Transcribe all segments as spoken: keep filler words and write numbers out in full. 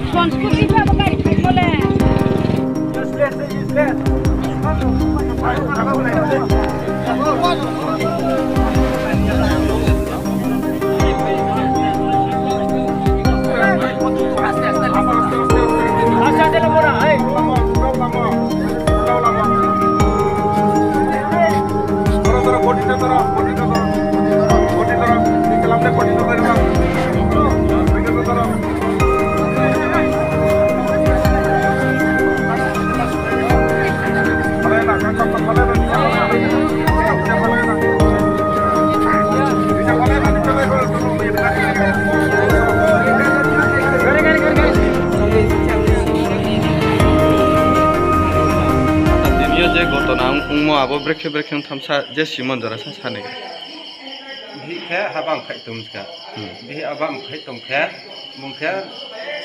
Sponge kuti pha bo gari phaimo le. Tini yo je gotona ong-, ongmo abo brekhe brekhe ong tham sa, je simon jora sa sa ni. Bihih khe haba ongkhai tong ska. Hmm. Bihih haba ongkhai tong khe, bung khe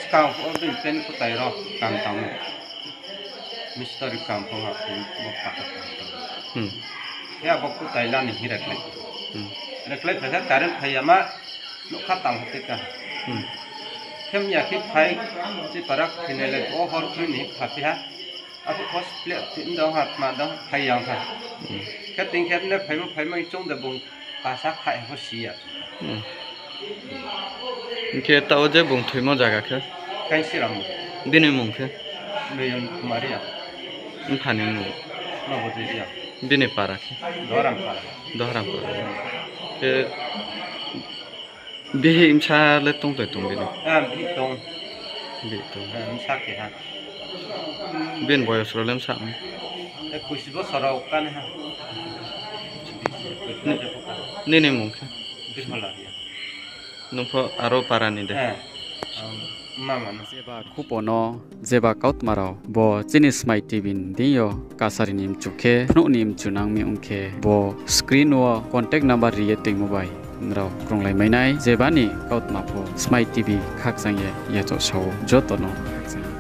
skang pho bini pen kutai rao kam tang mi. Mistri kam pho ha, bo paka kam tang. Hmm. Khe abo kutai la ni hing reklai. Hmm. Reklai phai khe current phai ya ma, nougkha tang ha tei ka. Hmm. Khe mya khe phai, chi para khinai le, o hor khui ni kha phi ha. Abo pho spleh tin dong ha, tma dong phai yang ha. Hmm. Khe tin khe ne phaimo phaimo choung de bung kasa khai ha pho si ya. Hmm. Hing khe taoh je bung thoimo zaga khe? Kainsiram. Bini mung khe? Noyon Kumari ya. Mpha ni mung? Nobo Jijia. Bini para khe? Doharam para. Doharam para. Khe bihih bsa le tong toi tong bini? Ah, bihih tong. Bihih tong. Ah, bsa keha. Bini boyos rao le bsa ong? Ekush bosor rao kani ha. Ni-, nini mung khe? Birmala Riya. Nung pho aro para ni de? Eh, um, mama no. Jeba khupo no, jeba kautma rao bo chini Smai T V ni deing yo kasari ni mchu khe phnuh ni mchu nang mi ong khe bo screen wo contact number ri ye toingmo bai nrao krunglai mai nai, jeba ni kautma pho Smai T V khakchang ye yachaoh sa ou, joto no khakchang ye.